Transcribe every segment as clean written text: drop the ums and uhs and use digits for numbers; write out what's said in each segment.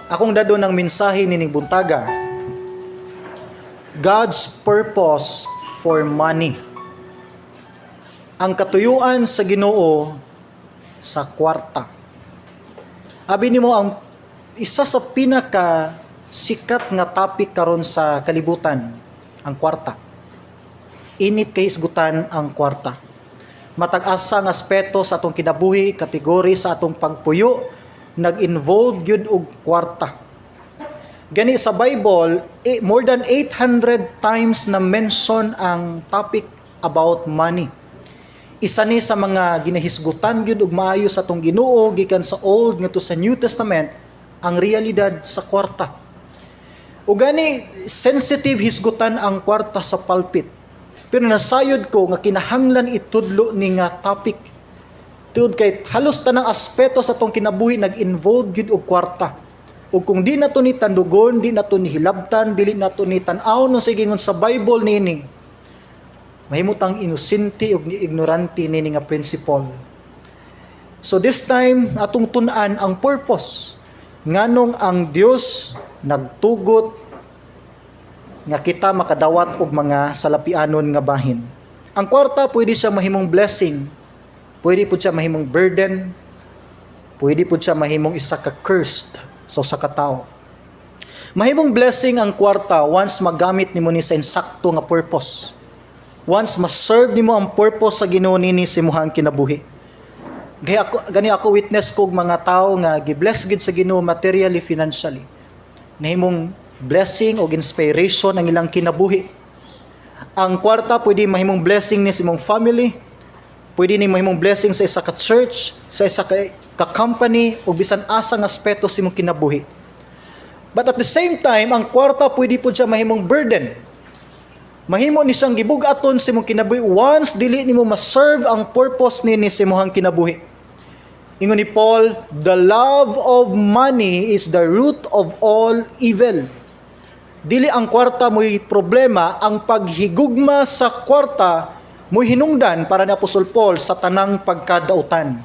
Akong dadon ng mensahe nining buntaga: God's purpose for money. Ang katuyuan sa Ginoo sa kwarta. Abi nimo, ang isa sa pinaka sikat nga topic karon sa kalibutan, ang kwarta. Init kay hisgutan ang kwarta. Matag asa nga aspeto sa atong kinabuhi, kategory sa atong pagpuyo, nag-involve gyud og kwarta. Gani sa Bible, more than 800 times na mention ang topic about money. Isa ni sa mga ginahisgutan gyud og maayo sa atong Ginoo gikan sa Old ngadto sa New Testament ang realidad sa kwarta. O gani sensitive hisgutan ang kwarta sa pulpit. Pero nasayod ko nga kinahanglan itudlo ni nga topic. Tungod kay halos tanang aspeto sa atong kinabuhi nag-involve gyud og kwarta. Ug kung di nato ni tandugon, di nato ni hilabtan, dili nato ni tan-aw no sige sa Bible nini, mahimutang inosente ug ni ignorante nini nga principle. So this time, atong tun-an ang purpose nganong ang Dios nagtugot nga kita makadawat og mga salapianon nga bahin. Ang kwarta, pwede siya mahimong blessing, pwede pud siya mahimong burden, pwede pud siya mahimong isa ka cursed sa usa ka tawo. Mahimong blessing ang kwarta once magamit nimo ni sa insakto nga purpose. Once ma-serve nimo ang purpose sa Ginoo nini sa imong kinabuhi. Gaya ako, gani ako witness ko og mga tao nga gi-bless gid sa Ginoo materially, financially. Nahimong blessing o inspiration ang ilang kinabuhi. Ang kwarta, pwede mahimong blessing ni sa imong family, pwede ni mahimong blessing sa isa ka church, sa isa ka company o bisan asa nga aspeto sa imong kinabuhi. But at the same time, ang kwarta, pwede pud siya mahimong burden. Mahimo ni siyang gibug-aton sa imong kinabuhi once dili nimo ma-serve ang purpose nini sa imong kinabuhi. Ingon ni Paul, "The love of money is the root of all evil." Dili ang kwarta mo'y problema, ang paghigugma sa kwarta mo'y hinungdan para ni Apostol Paul sa tanang pagkadautan.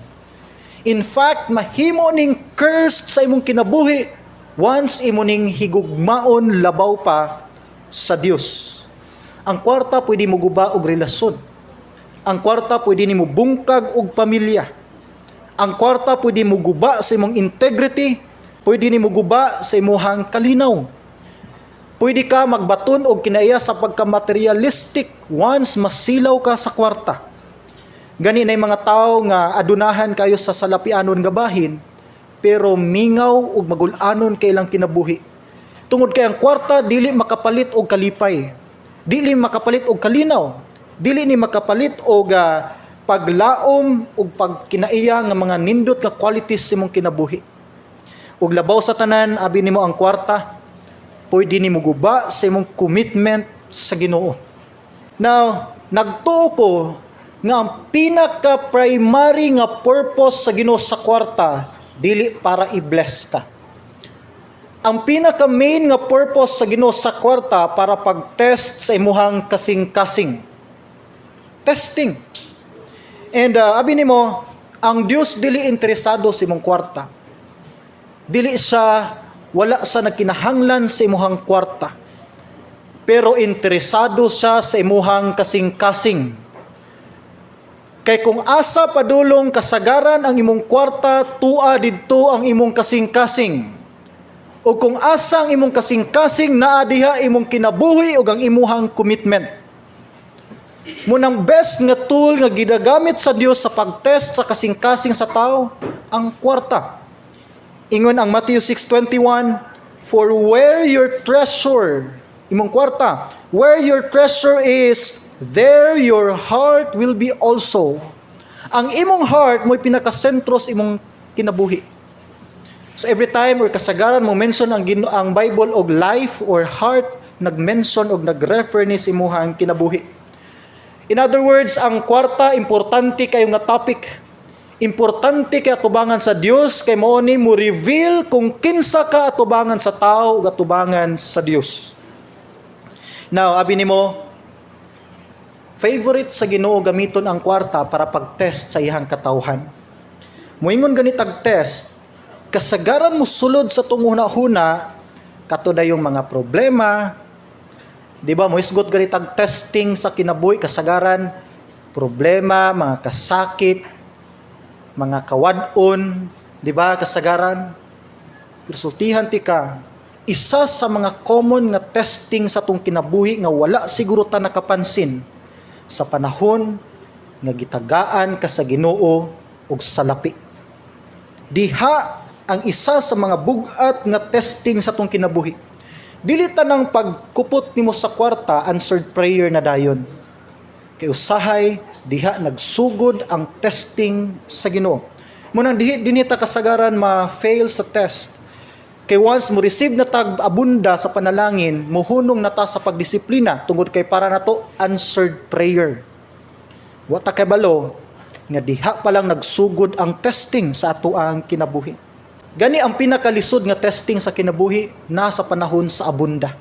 In fact, mahimo ning cursed sa imong kinabuhi once imo ning higugmaon labaw pa sa Dios. Ang kwarta, pwede mo guba og relasyon. Ang kwarta, pwede nimo bungkag og pamilya. Ang kwarta, pwede mo guba sa imong integrity, pwede nimo guba sa imuhang kalinaw. Pwede ka magbaton og kinaiya sa pagka-materialistic once masilaw ka sa kwarta. Gani na mga tao nga adunahan kayo sa salapianon nga bahin, pero mingaw ug magul-anon kay ilang kinabuhi. Tungod kay ang kwarta dili makapalit og kalipay. Dili makapalit og kalinaw. Dili ni makapalit og paglaom ug pagkinaiya nga mga nindot nga qualities sa imong kinabuhi. Ug labaw sa tanan, abi nimo, ang kwarta pwede nimo guba sa imong commitment sa Ginoo. Now, nagtuo ko nga ang pinaka-primary nga purpose sa Ginoo sa kwarta, dili para i-bless ka. Ang pinaka-main nga purpose sa Ginoo sa kwarta, para pag-test sa imuhang kasing-kasing. Testing. And abi nimo, ang Dios dili interesado sa imong kwarta. Dili siya, wala sa nagkinahanglan sa imuhang kwarta. Pero interesado siya sa imuhang kasing-kasing. Kay kung asa padulong kasagaran ang imong kwarta, tua didto ang imong kasing-kasing. O kung asa ang imong kasing-kasing, naa diha imong kinabuhi ug ang imuhang commitment. Munang best nga tool nga ginagamit sa Dios sa pagtest sa kasing-kasing sa tao, ang kwarta. Ingon ang Matthew 6:21, "For where your treasure," imong kwarta, "where your treasure is, there your heart will be also." Ang imong heart mo'y pinakasentro sa imong kinabuhi. So every time or kasagaran mo mention ang Bible og life or heart, nag-mention og nag-refer ni sa imuhang kinabuhi. In other words, ang kwarta, importante kayo nga topic. Importante kay atubangan sa Dios kay mao ni mo reveal kung kinsa ka atubangan sa tao ug atubangan sa Dios. Now, abi nimo, favorite sa Ginoo gamiton ang kwarta para pag-test sa iyang katawhan. Moingon gani tag test, Kasagaran mo sulod sa atong huna-huna kato yung mga problema. Di ba, mohisgot gani tag testing sa kinabuhi, kasagaran problema, mga kasakit, mga kawad-on, di ba, kasagaran. Pero sultihan ti ka, isa sa mga common nga testing sa atong kinabuhi nga wala siguro ta nakapansin, sa panahon nga gitagaan ka sa Ginoo og salapi. Diha ang isa sa mga bugat nga testing sa atong kinabuhi. Dili tanang pagkupot nimo sa kwarta answered prayer na dayon. Kay usahay diha nagsugod ang testing sa Ginoo. Munang dihi dinhi ta kasagaran ma-fail sa test. Kay once mo receive na tag abunda sa panalangin, muhunong na ta sa pagdisiplina tungod kay para nato answered prayer. Wa ta kabalo nga diha pa lang nagsugod ang testing sa atoang kinabuhi. Gani ang pinakalisod nga testing sa kinabuhi nasa panahon sa abunda.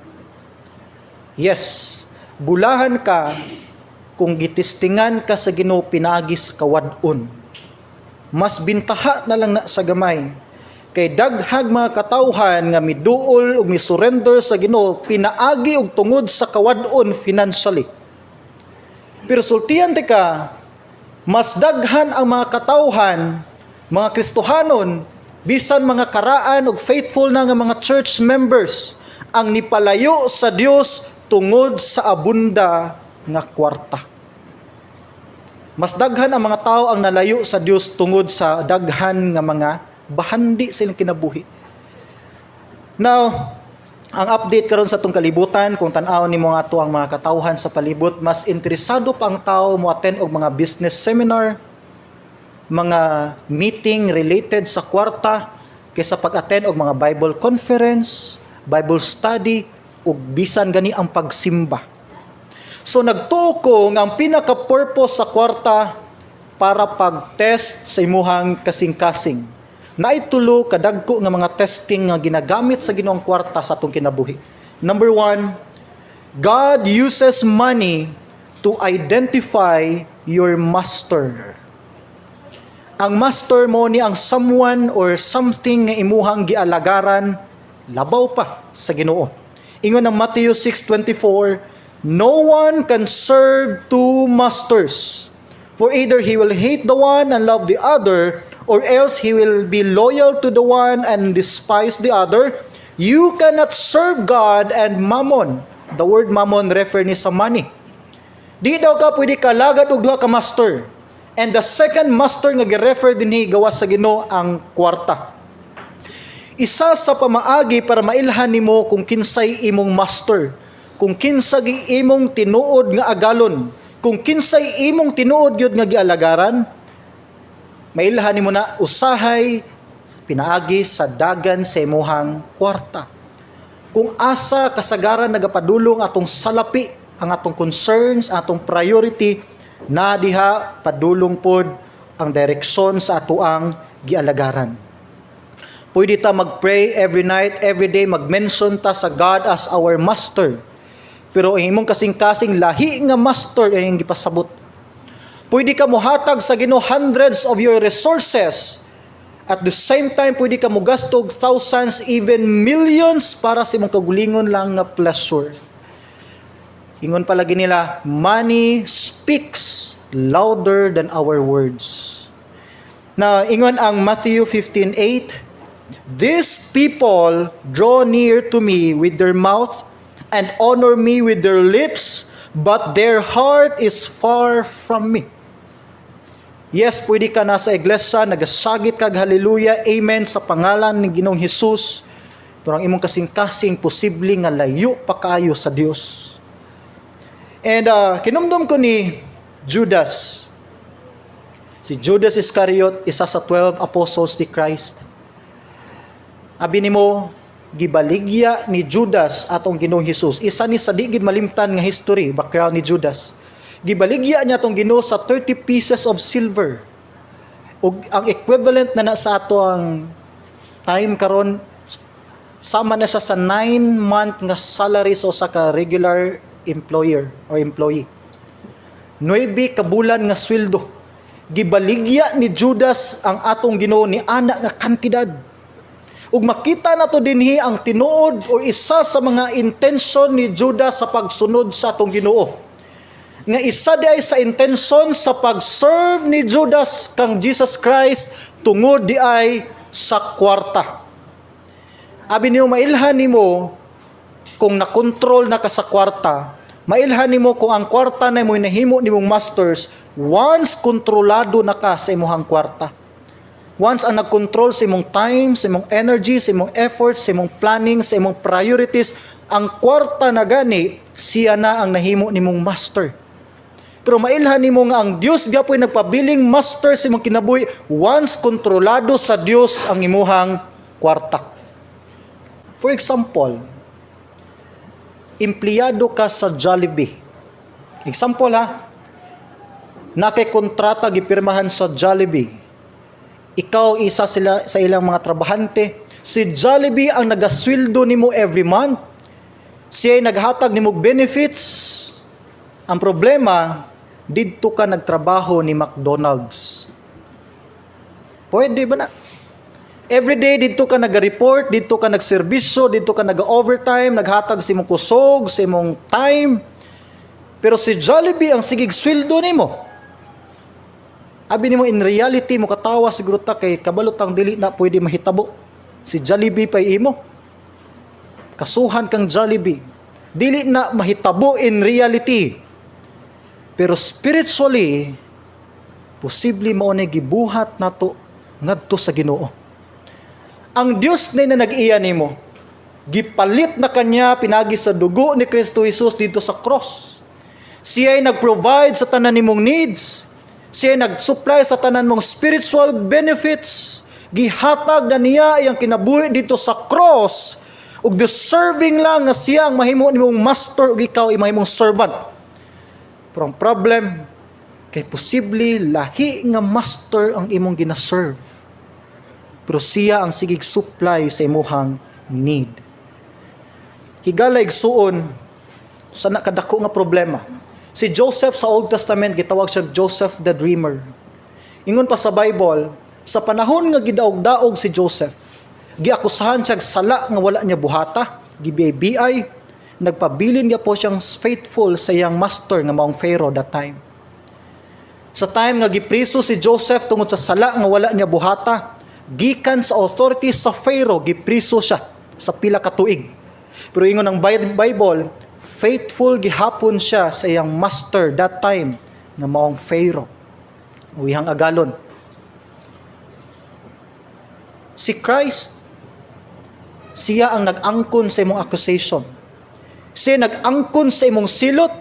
Yes, bulahan ka kung gitestingan ka sa Ginoo pinaagi sa kawad-on. Mas bintaha na lang na sa gamay. Kay daghag mga katawhan nga miduol ug misurrender sa Ginoo pinaagi og tungod sa kawad-on financially. Pero sultihan ti ka, mas daghan ang mga katawhan, mga Kristohanon, bisan mga karaan ug faithful na nga mga church members ang nipalayo sa Dios tungod sa abunda nga kwarta. Mas daghan ang mga tao ang nalayo sa Dios tungod sa daghan nga mga bahandi sa ilang kinabuhi. Now, ang update karon sa atong kalibutan, kung tan-awon nimo nga ato ang mga katawhan sa palibot, mas interesado pa ang tao mo attend og mga business seminar, mga meeting related sa kwarta kaysa pag-attend og mga Bible conference, Bible study ug bisan gani ang pagsimba. So nagtuo ko nga ang pinaka-purpose sa kwarta para pag-test sa imuhang kasing-kasing. Naay tulo kadagko nga mga testing nga ginagamit sa Ginoong kwarta sa atong kinabuhi. Number one, God uses money to identify your master. Ang master mo ni ang someone or something nga imuhang gialagaran labaw pa sa Ginoo. Ingon ang Matthew 6:24, "No one can serve two masters. For either he will hate the one and love the other, or else he will be loyal to the one and despise the other. You cannot serve God and mammon." The word mammon refer ni sa money. Di daw ka pwede kalagad og duha ka master. And the second master nga gi-refer dinhi gawas sa Ginoo ang kwarta. Isa sa pamaagi para mailhan nimo kung kinsay imong master, kung kinsa gi imong tinuod nga agalon, kung kinsay imong tinuod gyud nga gialagaran, mailhan nimo na usahay pinaagi sa dagan sa imuhang kwarta. Kung asa kasagaran nagapadulong atong salapi, ang atong concerns, atong priority, na diha padulong pod ang direksyon sa atoang gialagaran. Pwede ta mag-pray every night, every day, mag-mention ta sa God as our master. Pero ang imong kasing-kasing lahi nga master ay ang gipasabot. Pwede ka mohatag sa Ginoo hundreds of your resources. At the same time, pwede ka mogasto og thousands, even millions para sa imong kagulingon lang nga pleasure. Ingon palagi nila, money speaks louder than our words. Na ingon ang Matthew 15:8, "These people draw near to me with their mouth and honor me with their lips, but their heart is far from me." Yes, pwede ka nasa iglesia, nagasagit kag hallelujah, amen sa pangalan ni Ginoong Hesus. Pero ang imong kasing-kasing posible nga layo pa kaayo sa Dios. And kinumdum ko ni Judas. Si Judas Iscariot, isa sa 12 apostles ni Christ. Abi nimo, gibaligya ni Judas atong Ginoong Hesus. Isa ni sa di gid malimtan nga history, background ni Judas. Gibaligya niya atong Ginoo sa 30 pieces of silver. Ug ang equivalent na na sa ato ang time karon, sama na siya sa 9 month nga salary sa usa ka regular employer or employee. 9 ka bulan nga sweldo. Gibaligya ni Judas ang atong Ginoo ni ana nga kantidad. Ug makita nato dinhi ang tinuod o isa sa mga intention ni Judas sa pagsunod sa atong Ginoo. Nga isa diay sa intention sa pag-serve ni Judas kang Jesus Christ tungod diay sa kwarta. Abi niyo, mailhan nimo kung nakontrol na ka sa kwarta, mailhan nimo kung ang kwarta na imo'y nahimo nimong masters once kontrolado na ka sa imong kwarta. Once ang nagkontrol sa imong time, sa imong energy, sa imong efforts, sa imong planning, sa imong priorities, ang kwarta na gani, siya na ang nahimo nimong master. Pero mailhan nimo nga ang Dios gyapoy nagpabiling master sa imong kinabuhi once kontrolado sa Dios ang imuhang kwarta. For example, empleyado ka sa Jollibee. Example ha, naa kay kontrata gipirmahan sa Jollibee. Ikaw isa sila sa ilang mga trabahante. Si Jollibee ang nagasweldo nimo every month. Siya ay naghatag nimo benefits. Ang problema, didto ka nagtrabaho ni McDonald's. Pwede ba na? Every day didto ka nag-report, didto ka nagserbisyo, didto ka nag-overtime, naghatag sa imong kusog, sa imong time. Pero si Jollibee ang sigig sweldo nimo. Abi nimo, in reality mo katawa siguro ta kay kabalo tang dili na pwede mahitabo. Si Jollibee pa imo. Kasuhan kang Jollibee. Dili na mahitabo in reality. Pero spiritually, posible mao na gibuhat nato ngadto sa Ginoo. Ang Dios na nag-iya nimo, gipalit na kanya pinagi sa dugo ni Kristo Jesus didto sa cross. Siya ay nag-provide sa tanan nimong needs. Siya ay nag-supply sa tanan mong spiritual benefits. Gihatag na niya iyang kinabuhi didto sa cross ug deserving lang nga siya ang mahimo nimong master ug ikaw ay mahimong servant. Pero ang problem kay posible lahi nga master ang imong gina-serve. Pero siya ang sigig supply sa imuhang need. Higala, igsuon, sa nakadako nga problema. Si Joseph sa Old Testament, gitawag siya Joseph the Dreamer. Ingon pa sa Bible, sa panahon nga gidaog-daog si Joseph, giakusahan siya sala nga wala niya buhata, gibiyay, nagpabilin niya po siyang faithful sa iyang master nga maong Pharaoh that time. Sa time nga gipriso si Joseph tungod sa sala nga wala niya buhata, gikan sa authority sa Pharaoh, gipriso siya sa pila ka tuig. Pero ingon ang Bible, faithful gihapon siya sa iyang master that time nga maong Pharaoh. Uwihang agalon. Si Christ, siya ang nag-angkon sa imong accusation. Siya nag-angkon sa imong silot.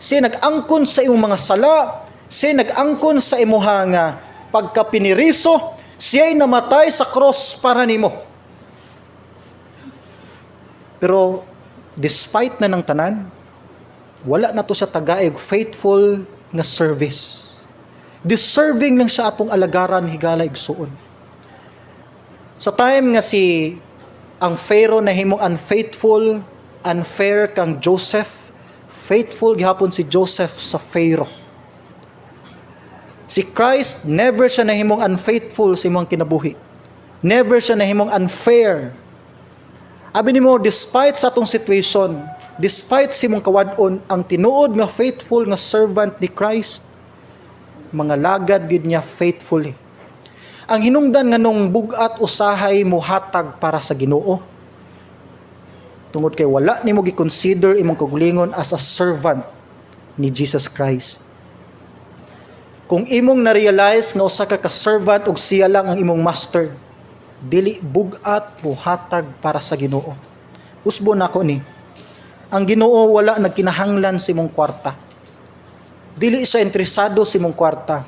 Siya nag-angkon sa imong mga sala. Siya nag-angkon sa imuhang pagkapiniriso. Siya'y namatay sa cross para nimo. Pero despite na ng tanan, wala na to sa tagaig faithful nga service. Deserving lang sa atong alagaran, higala, igsuon. Sa time nga si ang Pharaoh nahimong unfaithful, unfair kang Joseph, faithful gihapon si Joseph sa Pharaoh. Si Christ, never siya nahimong unfaithful sa imong kinabuhi. Never siya nahimong unfair. Abi nimo, despite sa atong situation, despite sa imong kawad-on, ang tinuod nga faithful nga servant ni Christ, mga lagad gid niya faithfully. Ang hinungdan nganong bugat usahay muhatag para sa Ginoo, tungod kay wala nimo gi-consider imong kaugalingon as a servant ni Jesus Christ. Kung imong na-realize nga usa ka ka-servant ug siya lang ang imong master, dili bug-at muhatag para sa Ginoo. Usbo nako ni. Ang Ginoo wala nagkinahanglan sa imong kwarta. Dili siya interesado sa imong kwarta.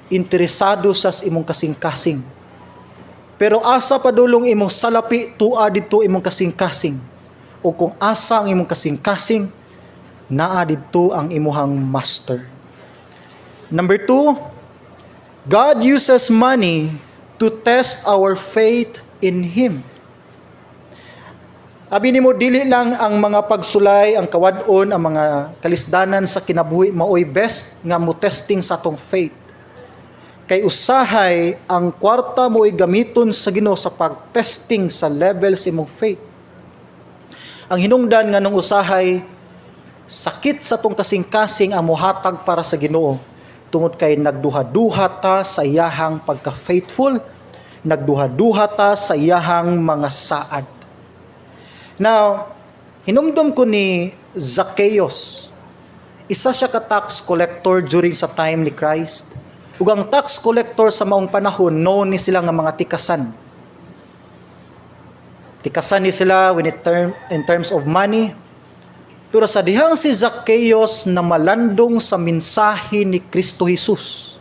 Interesado sa imong kasing-kasing. Pero asa padulong imong salapi, tua didto imong kasing-kasing. O kung asa ang imong kasing-kasing, naa didto ang imuhang master. Number two, God uses money to test our faith in Him. Abi nimo, dili lang ang mga pagsulay, ang kawad-on, ang mga kalisdanan sa kinabuhi maoy best nga mo testing sa atong faith. Kay usahay ang kwarta mo gamiton sa Ginoo sa pagtesting sa level sa imong faith. Ang hinungdan nga nung usahay sakit sa tong kasing-kasing ang mohatag para sa Ginoo tungod kay nagduha-duha ta sa iyahang pagka-faithful, nagduha-duha ta sa iyahang mga saad. Now, hinumdum ko ni Zacchaeus. Isa siya ka tax collector during sa time ni Christ. Ug ang tax collector sa maong panahon, known ni sila nga mga tikasan. Tikasan ni sila when it term, in terms of money. Pero sa dihang si Zacchaeus na malandong sa mensahe ni Kristo Jesus.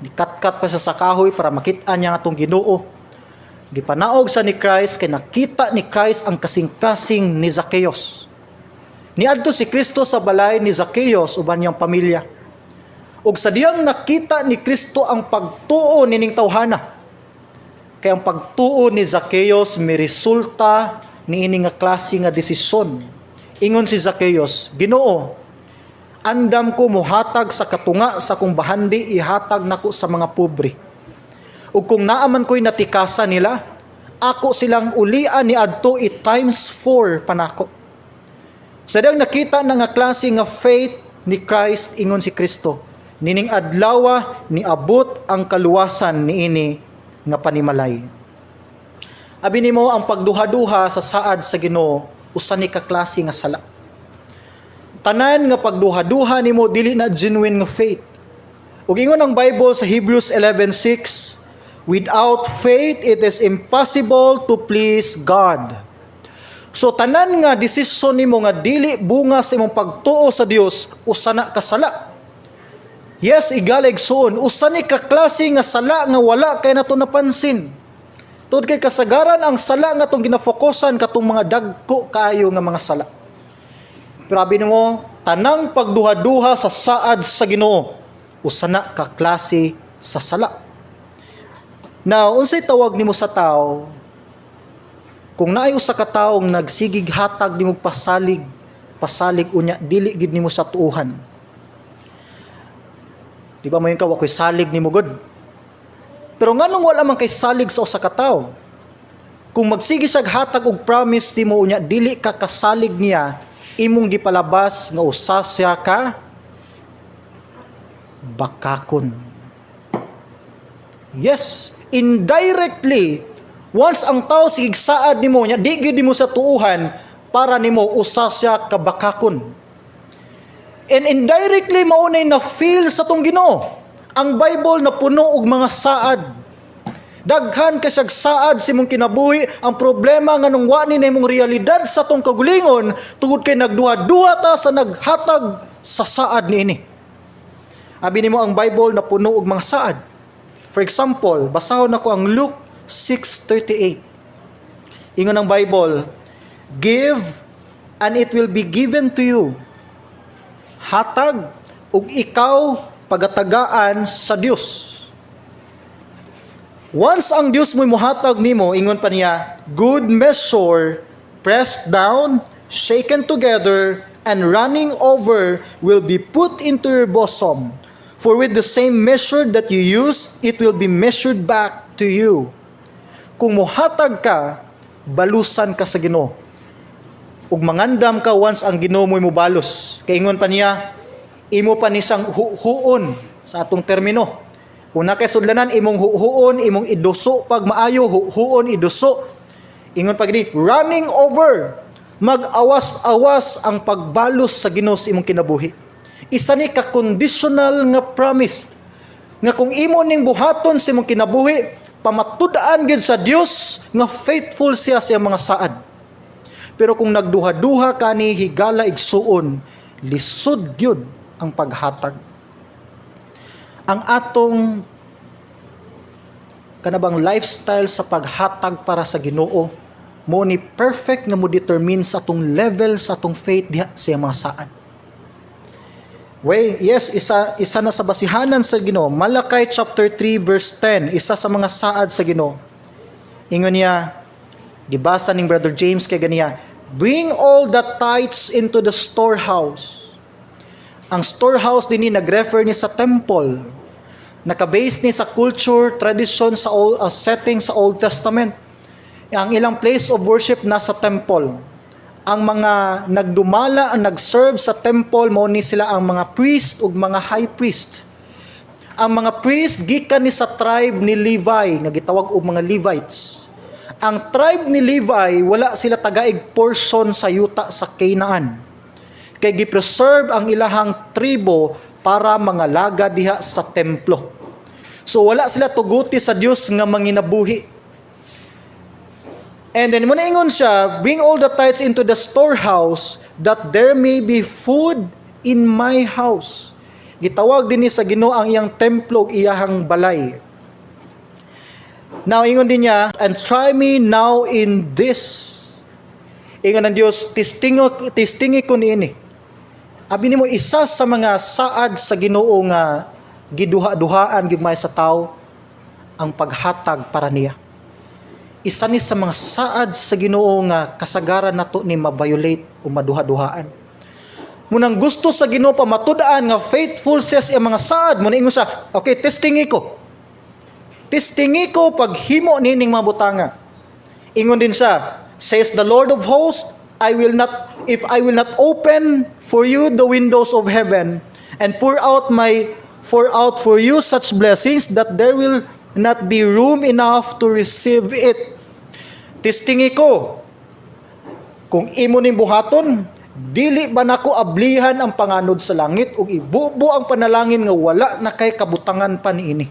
Nikatkat pa siya sa kahoy para makita niya atong Ginoo. Gipanaog sa ni Christ kay nakita ni Christ ang kasing-kasing ni Zacchaeus. Niadto si Kristo sa balay ni Zacchaeus uban niyang pamilya. Ug sa dihang nakita ni Kristo ang pagtuo nining tawhana. Kay ang pagtuo ni Zacchaeus miresulta niini nga klase nga desisyon. Ingon si Zacchaeus, "Ginoo, andam ko mohatag sa katunga sa kong bahandi, ihatag nako sa mga pobre. Ug kung naa man ko'y natikasan nila, ako silang ulian ni adto i times 4 pa nako." Sa dihang nakita na nga klase nga faith ni Christ, ingon si Kristo, "Nining adlawa niabot ang kaluwasan niini nga panimalay." Abi nimo, ang pagduha-duha sa saad sa Ginoo usa ni ka klase nga sala. Tanan nga pagduha-duha nimo, dili na genuine nga faith. Ug ingon ang Bible sa Hebrews 11:6, "Without faith it is impossible to please God." So tanan nga desisyon nimo nga dili bunga sa imong pagtuo sa Dios, usa na ka sala. Yes, higala igsoon, usa ni ka klase nga sala nga wala kay nato napansin. Tungod kay kasagaran ang sala nga atong ginafokusan katong mga dagko kaayo nga mga sala. Pero abi nimo, tanang pagduha-duha sa saad sa Ginoo, usa na ka klase sa sala. Now, unsay tawag nimo sa tao kung naay usa ka taong nagsigig hatag nimo pasalig, pasalig, unya dili gid nimo sa tuuhan? Di ba moingon ka, "Wa ko'y salig nimo gud"? Pero nganong wala man kay salig sa usa ka tawo? Kung magsige siya hatag og promise nimo unya dili ka kasalig niya, imong gipalabas nga usa siya ka bakakon. Yes, indirectly, once ang tao sige saad nimo nya di gyud nimo sa tuuhan, para nimo usa siya ka bakakon. And indirectly mao nay na feel sa tong Ginoo. Ang Bible na puno og mga saad. Daghan kay siyag saad sa imong kinabuhi. Ang problema nga nung wa ni na imong realidad sa tong kagulingon tungod kay nagduha-duha ta sa naghatag sa saad niini. Abi nimo, ang Bible na puno og mga saad. For example, basahon nako ang Luke 6:38. Ingon ang Bible, "Give and it will be given to you." Hatag ug ikaw pagatagaan sa Dios. Once ang Dios mo'y muhatag nimo, ingon pa niya, "Good measure, pressed down, shaken together, and running over will be put into your bosom. For with the same measure that you use, it will be measured back to you." Kung muhatag ka, balusan ka sa Ginoo. Ug mangandam ka once ang Ginoo mo'y mubalos. Kay ingon pa niya, imo pa ni siyang huhuon sa atong termino. Kung naa kay sudlanan, imong huhuon, imong iduso pag maayo, huhuon, iduso. Ingon pa gini, running over. Mag-awas-awas ang pagbalos sa Ginoo sa imong kinabuhi. Isa ni ka conditional nga promise nga kung imo ning buhaton sa imong kinabuhi, pamatud-an gyud sa Dios nga faithful siya sa iyang mga saad. Pero kung nagduha-duha ka ni, higala igsuon, lisod gyud ang paghatag. Ang atong kanabang lifestyle sa paghatag para sa Ginoo mo ni perfect nga mo determine sa atong level sa atong faith diha sa iyang mga saad. Way, yes, isa isa na sa basihanan sa Ginoo. Malachi chapter 3 verse 10, isa sa mga saad sa Ginoo. Ingon niya, gibasa ning Brother James kay ganiya, "Bring all the tithes into the storehouse." Ang storehouse dinhi nagrefer ni sa temple. Naka-base ni sa culture, tradition sa old, setting sa Old Testament. Ang ilang place of worship nasa temple. Ang mga nagdumala, ang nag-serve sa temple, mao ni sila ang mga priest ug mga high priest. Ang mga priest gikan ni sa tribe ni Levi nga gitawag og mga Levites. Ang tribe ni Levi, wala sila tagaig portion sa yuta sa Canaan. Kay gi-preserve ang ilahang tribo para mangalaga diha sa templo. So wala sila tuguti sa Dios nga manginabuhi. And then muna ingon siya, "Bring all the tithes into the storehouse that there may be food in my house." Gitawag din ni sa Ginoo ang iyang templo ug iyahang balay. Now ingon din niya, "And try me now in this." Ingon ng Dios, "Testingo, testingi ko niini." Abi nimo, isa sa mga saad sa Ginoo nga giduha-duhaan gigmay sa tao, ang paghatag para niya. Isa ni sa mga saad sa Ginoo nga kasagaran nato ni ma-violate o maduha-duhaan. Munang gusto sa Ginoo pamatud-an nga faithful siya sa iyang mga saad, muna ingon siya, "Okay, testingi ko. Testingi ko paghimo nining mga butanga." Ingon din siya, says the Lord of hosts, I will not if I will not open for you the windows of heaven and pour out for you such blessings that there will not be room enough to receive it. Testingi ko kung imo ning buhaton, dili ba nako ablihan ang panganod sa langit ug ibubo ang panalangin nga wala na kay kabutangan pa niini?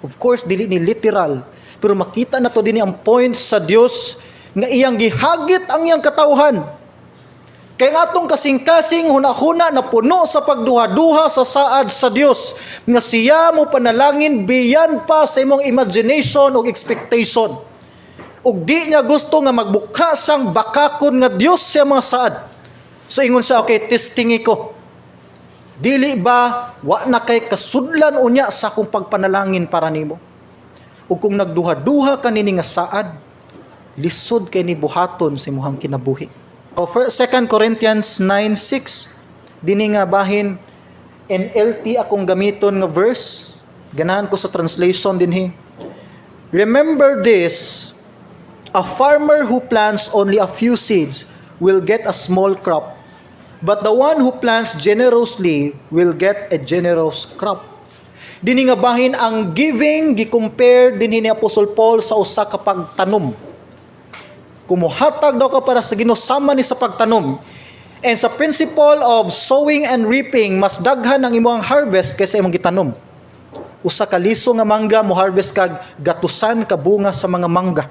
Of course, dili ni literal, pero makita na to dinhi ang point sa Dios nga iyang gihagit ang iyang katawhan. Kay nga atong kasing-kasing huna-huna na puno sa pagduha-duha sa saad sa Dios nga siya mo panalangin beyond pa sa imong imagination o expectation. Ug di niya gusto nga magbukha siyang bakakon nga Dios sa mga saad. So ingon siya, "Okay, testingi ko. Dili ba wa na kay kasudlan unya sa akong pagpanalangin para nimo?" Ug kung nagduha-duha ka nini nga saad, lisod kay ni buhaton sa imong kinabuhi. O, 2 Corinthians 9:6, dinhi nga bahin, NLT akong gamiton nga verse. Ganahan ko sa translation dinhi. "Remember this: a farmer who plants only a few seeds will get a small crop, but the one who plants generously will get a generous crop." Dinhi nga bahin, ang giving gi-compare dinhi ni Apostle Paul sa usa ka pagtanom. Kumuhatag daw ka para sa Ginoo, sama ni sa pagtanom. And sa principle of sowing and reaping, mas daghan ang imong harvest kaysa imong gitanom. Usa ka liso nga mangga, mo harvest kag gatusan ka bunga sa mga mangga.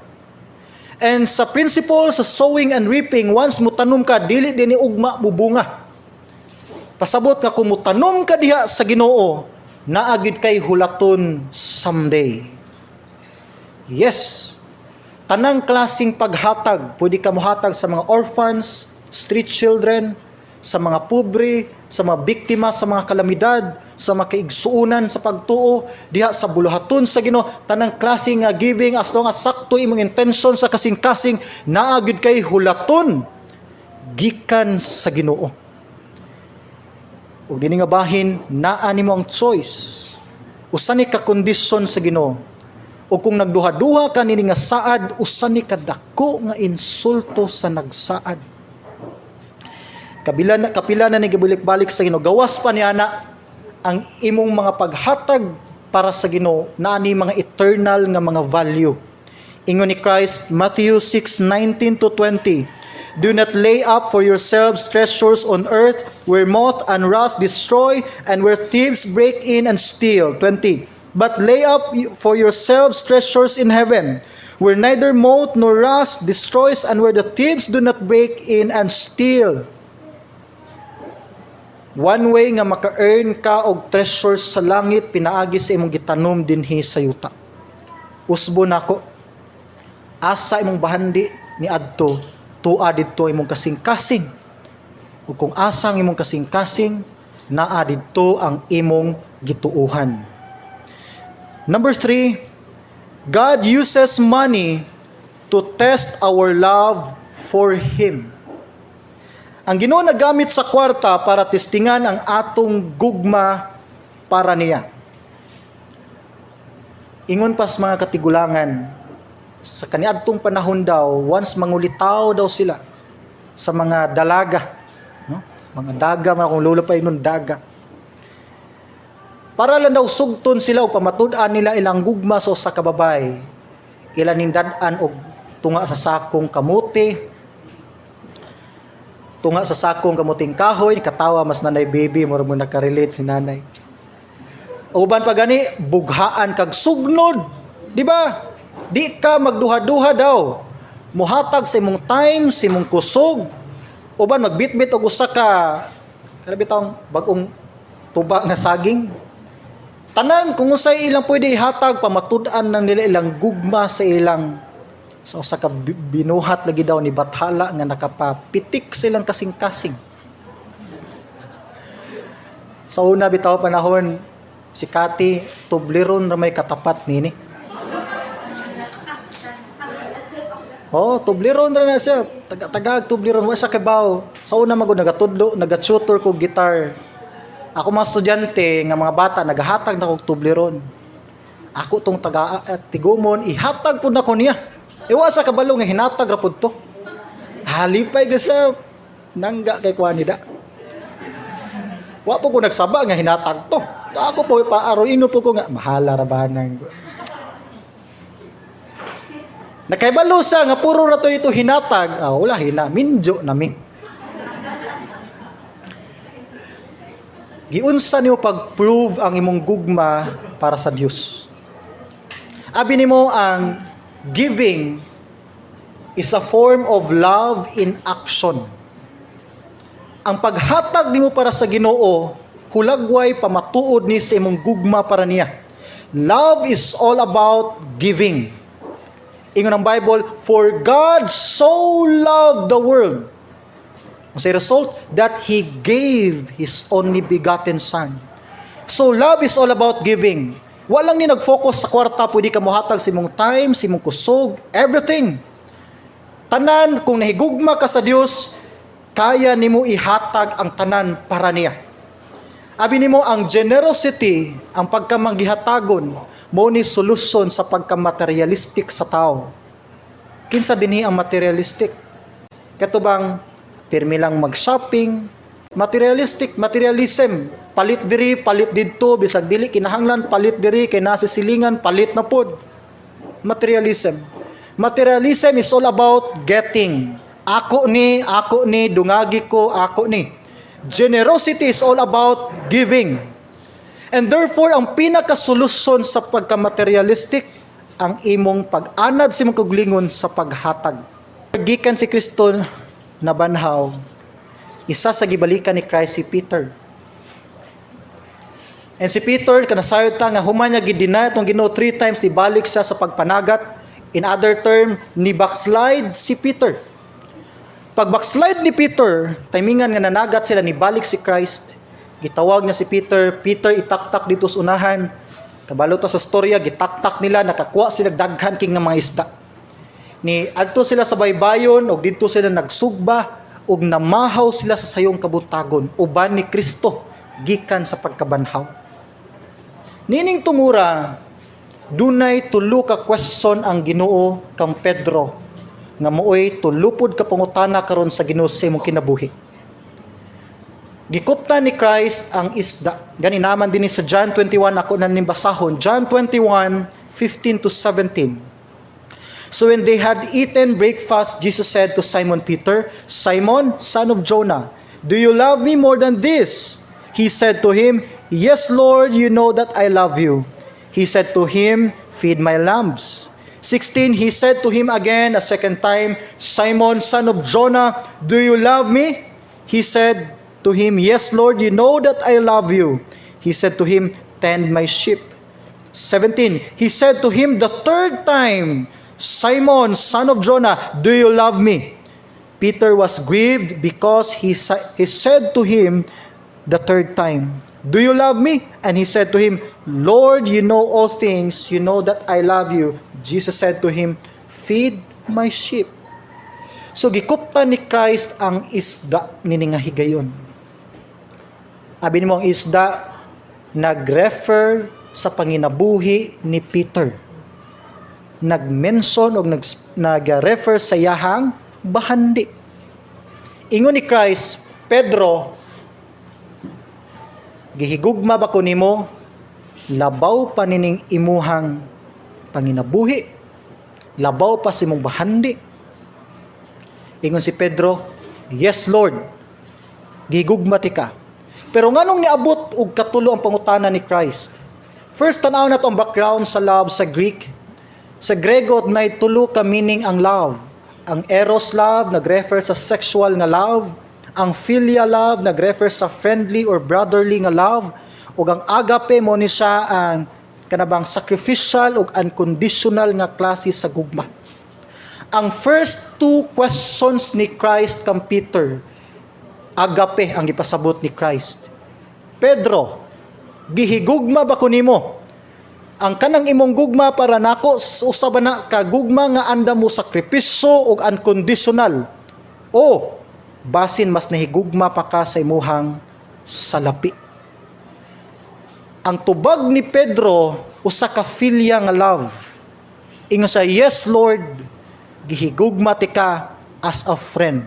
And sa principle sa sowing and reaping, once mo tanom ka, dili dinhi ugma bubunga. Pasabot nga kung mutanom ka diha sa Ginoo, naa gyud kay hulaton someday. Yes. Tanang klasing paghatag, pwede ka mohatag sa mga orphans, street children, sa mga pobre, sa mga biktima sa mga kalamidad, sa mga kaigsuonan sa pagtuo, diha sa buluhaton sa Ginoo, tanang klase nga giving, as long as sakto imong intention sa kasing-kasing, naa gyud kay hulaton gikan sa Ginoo. Ug dinhi nga bahin, naa nimo ang choice. Usa ni ka kondisyon sa Ginoo. O kung nagduha-duha ka nini nga saad, usa ni kadako nga insulto sa nagsaad. Kabila na, kapila na ni gibulik-balik sa Ginoo. Gawas pa niya na ang imong mga paghatag para sa Ginoo naa ni mga eternal nga mga value. Ingon ni Christ, Matthew 6:19 to 20, "Do not lay up for yourselves treasures on earth where moth and rust destroy and where thieves break in and steal." 20. "But lay up for yourselves treasures in heaven, where neither moth nor rust destroys and where the thieves do not break in and steal." One way nga maka-earn ka og treasures sa langit, pinaagi sa imong gitanom dinhi sa yuta. Usbo nako. Asa imong bahandi ni adto, tua didto imong kasing-kasing. Ug kung asa ang imong kasing-kasing, naa didto ang imong gituuhan. Number 3, God uses money to test our love for Him. Ang Ginoo nagamit sa kwarta para testingan ang atong gugma para niya. Ingon pas mga katigulangan, sa kaniadtong panahon daw, once mangulitaw daw sila sa mga dalaga, no? Mga daga, mga kung lolo pa ingon daga. Para lang daw sugton sila o pamatud-an nila ilang gugma sa usa ka babae. Ila ning dad-an og tunga sa sakong kamote, tunga sa sakong kamuting kahoy, katawa mas Nanay Baby, mura mo nakarelate si Nanay. Uban pa gani, bughaan kag sugnod, di ba? Di ka magduha-duha daw. Muhatag sa imong time, sa imong kusog. Uban magbitbit og usa ka kana bitawng bag-ong tuba nga saging. Tanan kung unsay ilang pwede ihatag, pamatud-an nang nila ilang gugma sa usa ka binuhat lagi daw ni Bathala nga nakapapitik silang kasing-kasing. Sa una bitaw panahon, si Kati Toblerone ra may katapat nini. Oh, Toblerone ra na siya. Taga-tagag Toblerone, wa siya kabaw. Sa una magud nagatudlo, nagatutor ko guitar. Ako mga estudyante nga mga bata nagahatag na kog Toblerone. Ako tong taga tigumon, ihatag pud nako niya. E wa sa kabalo nga hinatag ra pud to. Halipay ka sa nangga kay kuan ni da. Wa po ko nagsaba nga hinatag to. Ako po pa aron ino po ko nga mahala ra ba nang. Nakaibalo siya nga puro ra to dito hinatag. Ah, wala hina, minjo nami. Giunsa nimo pag-prove ang imong gugma para sa Dios? Abi nimo, ang giving is a form of love in action. Ang paghatag nimo para sa Ginoo, hulagway pamatuod ni sa imong gugma para niya. Love is all about giving. Ingon ang Bible, "For God so loved the world." Ang result, that He gave His only begotten Son. So love is all about giving. Walang ni nag-focus sa kwarta, pwede ka mohatag sa imong time, sa imong kusog, everything. Tanan, kung nahigugma ka sa Dios, kaya nimo ihatag ang tanan para niya. Abi nimo, ang generosity, ang pagkamanggihatagon, mo ni solusyon sa pagka-materialistic sa tao. Kinsa dinhi ang materialistic? Kato bang pirmi lang mag-shopping, materialistic, materialism, palit diri, palit didto, bisag dili kinahanglan, palit diri kay nasa silingan, palit na pod. Materialism. Materialism is all about getting. Ako ni, dungagi ko, ako ni. Generosity is all about giving. And therefore, ang pinakasolusyon sa pagka-materialistic, ang imong pag-anad sa imong kaugalingon sa paghatag. Gikan si Kristo nabanhaw, isa sa gibalikan ni Christ si Peter. And si Peter, kanasayod ta nga human niya gi-deny atong Ginoo three times, nibalik siya sa pagpanagat. In other term, ni backslide si Peter. Pag backslide ni Peter, timingan nga nanagat sila, nibalik si Christ. Gitawag niya si Peter, "Peter, itaktak dito sa unahan." Kabalo ta sa storya, gitaktak nila, nakakuha sila daghan king nga mga isda. Ni adto sila sa baybayon og didto sila nagsugba ug namahaw sila sa sayong kabuntagon uban ni Kristo gikan sa pagkabanhaw. Nining tungura, dunay tulo ka question ang Ginoo kang Pedro nga mooy tulupod ka pangutana karon sa Ginoo sa imong kinabuhi. Gikupta ni Christ ang isda. Gani naman din sa John 21, ako na ning basahon. John 21, 15 to 17. So when they had eaten breakfast, Jesus said to Simon Peter, "Simon, son of Jonah, do you love me more than this?" He said to him, "Yes, Lord, you know that I love you." He said to him, "Feed my lambs." 16, he said to him again a second time, "Simon, son of Jonah, do you love me?" He said to him, "Yes, Lord, you know that I love you." He said to him, "Tend my sheep." 17, he said to him the third time, "Simon, son of Jonah, do you love me?" Peter was grieved because he said to him the third time, "Do you love me?" And he said to him, "Lord, you know all things. You know that I love you." Jesus said to him, "Feed my sheep." So gikupta ni Christ ang isda nini nga higayon. Abi nimo, ang isda nag-refer sa Sa panginabuhi ni Peter. Nag-mention o nag-refer sa iyahang bahandi. Ingon ni Christ, "Pedro, gihigugma ba ko nimo labaw pa nining imuhang panginabuhi? Labaw pa sa imong bahandi?" Ingon si Pedro, "Yes, Lord, gihigugma tika." Pero nganong niabot og katulo ang pangutana ni Christ? First, tanaw nato ang background sa love sa Greek. Sa Grego, nay tulo ka meaning ang love. Ang eros love nag-refer sa sexual nga love. Ang philia love nag-refer sa friendly or brotherly nga love. Ug ang agape, mo ni siya ang kanabang sacrificial ug unconditional nga klase sa gugma. Ang first two questions ni Christ kang Peter, agape ang gipasabot ni Christ. "Pedro, gihigugma ba ko nimo? Ang kanang imong gugma para nako, usa ba na ka gugma nga andam mo sakripisyo ug unconditional? O basin mas nahigugma pa ka sa imuhang salapi?" Ang tubag ni Pedro, usa ka philia nga love. Ingon siya, "Yes, Lord, gihigugma tika as a friend."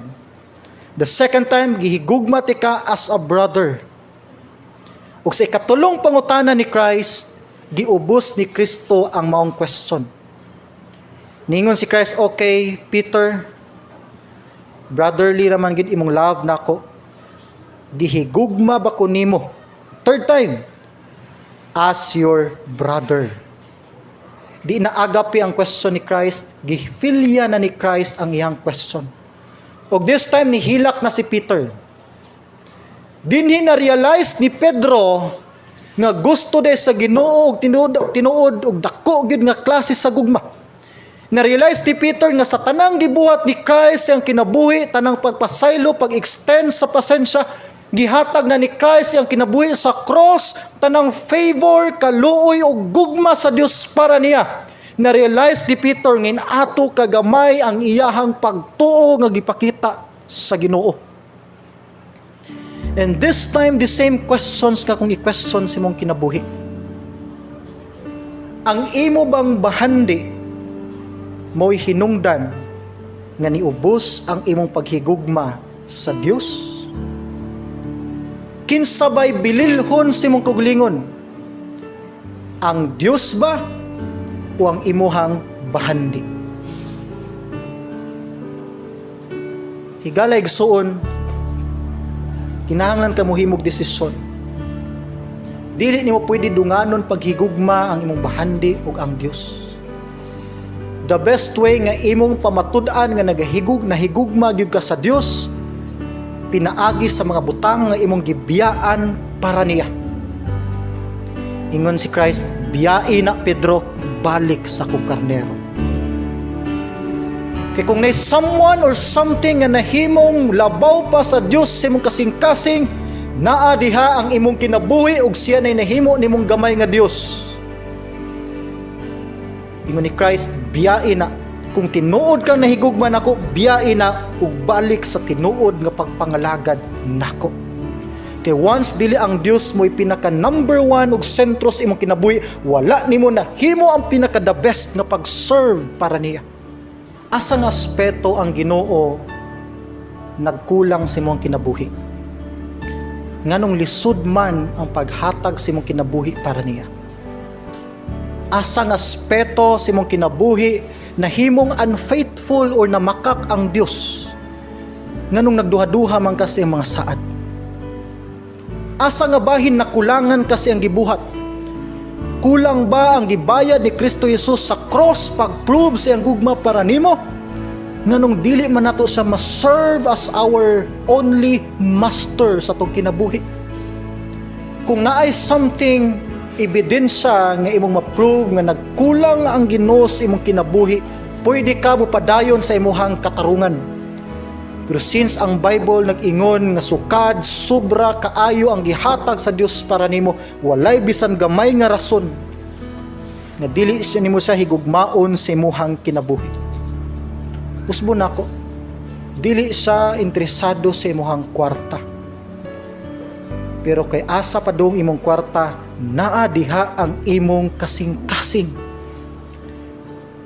The second time, "Gihigugma tika as a brother." Ug sa ikatulong pangutana ni Christ, giubos ni Kristo ang maong question. Ningon si Christ, "Okay, Peter, brotherly raman gid imong love nako. Gihigugma ba ko nimo?" Third time, "as your brother?" Di na agape ang question ni Christ, gifilya na ni Christ ang iyang question. Og this time nihilak na si Peter. Dinhi na realize ni Pedro nga gusto de sa Ginoo og tinuod tinuod og dako gyud nga klase sa gugma. Na-realize ni Peter nga sa tanang gibuhat ni Christ ang kinabuhi, tanang pagpasaylo, pag-extend sa pasensya, gihatag na ni Christ ang kinabuhi sa cross, tanang favor, kaluoy ug gugma sa Dios para niya. Na-realize ni Peter nga ato kagamay ang iyahang pagtuo nga gipakita sa Ginoo. And this time, the same questions ka kung i-question sa imong kinabuhi. Ang imo bang bahandi mo'y hinungdan nga niubos ang imong paghigugma sa Dios? Kinsa bay bililhon sa imong kaugalingon? Ang Dios ba o ang imuhang bahandi? Higala igsuon, kinahanglan ka mohimog desisyon. Dili nimo pwede dunganon paghigugma ang imong bahandi ug ang Dios. The best way nga imong pamatud-an nga nahigugma gyud ka sa Dios, pinaagi sa mga butang nga imong gibiyaan para niya. Ingon si Christ, "Biyai na, Pedro, balik sa akong karnero." Kay kung nay someone or something nga nahimong labaw pa sa Dios sa imong kasing-kasing, naa diha ang imong kinabuhi ug siya nay nahimo nimong gamay nga Dios. Ingon ni Christ, "Biyai na. Kung tinuod kang nahigugma nako, biyai na ug balik sa tinuod nga pagpangalagad nako." Kay once dili ang Dios mo'y pinaka number one ug sentro sa imong kinabuhi, wala nimo nahimo ang pinaka the best nga pag-serve para niya. Asa nga aspeto ang Ginoo nagkulang sa imong kinabuhi? Nganong lisod man ang paghatag sa imong kinabuhi para niya? Asa nga aspeto sa imong kinabuhi nahimong unfaithful or namakak ang Dios? Nganong nagduha-duha man ka sa imong mga saad? Asa nga bahin nakulangan ka sa iyang gibuhat? Kulang ba ang gibayad ni Kristo Jesus sa cross pag-prove sa iyang gugma para nimo? Nganong dili man nato sa ma-serve as our only master sa atong kinabuhi? Kung naay something ebidensya nga imong ma-prove nga nagkulang ang Ginoo sa imong kinabuhi, pwede ka mo padayon sa imuhang katarungan. Pero since ang Bible nag-ingon nga sukad, sobra kaayo ang gihatag sa Dios para nimo, walay bisan gamay nga rason nga dili siya nimo siya higugmaon sa imuhang kinabuhi. Usbo nako, dili siya interesado sa imuhang kwarta. Pero kay asa padung imong kwarta, naa diha ang imong kasing-kasing.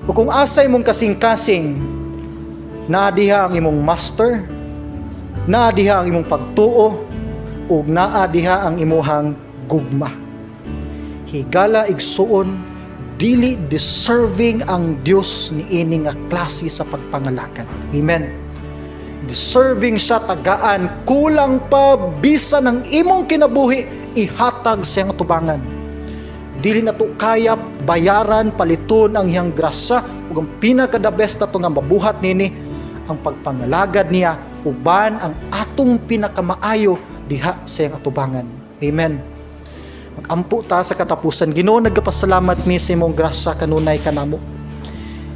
O kung asa imong kasing-kasing, naa diha ang imong master, naa diha ang imong pagtuo, ug naa diha ang imuhang gugma. Higala igsuon, dili deserving ang Dios niini nga klase sa pagpangalagad. Amen. Deserving siya tagaan, kulang pa bisan ang imong kinabuhi ihatag sa iyang tubangan. Dili na to kaya bayaran, paliton ang iyang grasya, ug ang pinaka the best nato nga mabuhat nini ang pagpangalagad niya uban ang atong pinakamaayo diha sa iyang atubangan. Amen. Magampo ta sa katapusan. Ginoo, nagapasalamat mi sa imong grasya kanunay kanamo.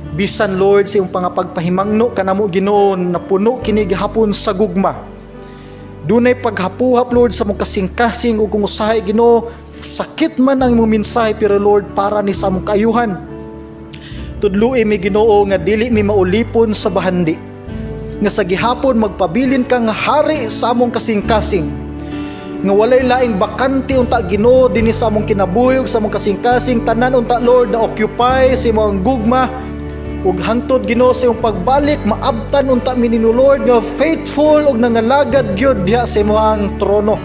Bisan, Lord, sa imong pangapagpahimangno kanamo, Ginoo, napuno kini gihapon sa gugma. Dunay paghapuhap, Lord, sa among kasing-kasing ug kung usahay, Ginoo, sakit man ang imong mensahe, pero Lord, para ni sa among kaayuhan. Tudloi mi, Ginoo, nga dili mi maulipon sa bahandi. Nga sa gihapon magpabilin ka nga hari sa among kasing-kasing. Nga walay laing bakante unta, Ginoo, dinhi sa among kinabuhi ug sa among kasing-kasing, tanan unta, Lord, na occupy sa imong gugma ug hangtod, Ginoo, sa imong pagbalik maabtan unta mi nimo, Lord, nga faithful ug nangalagad gyud diha sa imong trono.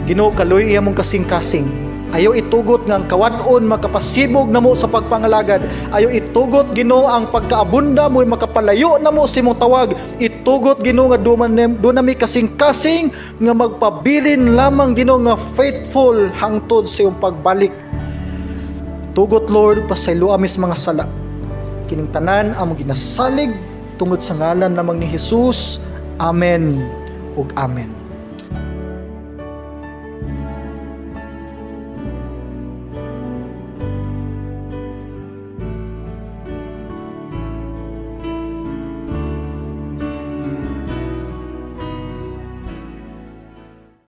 Ginoo, kaluy among kasing-kasing. Ayaw itugot nga ang kawad-on makapasibog namo sa pagpangalagad. Ayaw itugot, Ginoo, ang pagkaabunda mo'y makapalayo namo sa imong tawag. Itugot, Ginoo, nga duna mi kasing-kasing nga magpabilin lamang, Ginoo, nga faithful hangtod sa imong pagbalik. Tugot, Lord, pasaylo ami sa mga sala. Kining tanan among ginasalig tungod sa ngalan lamang ni Jesus. Amen ug amen.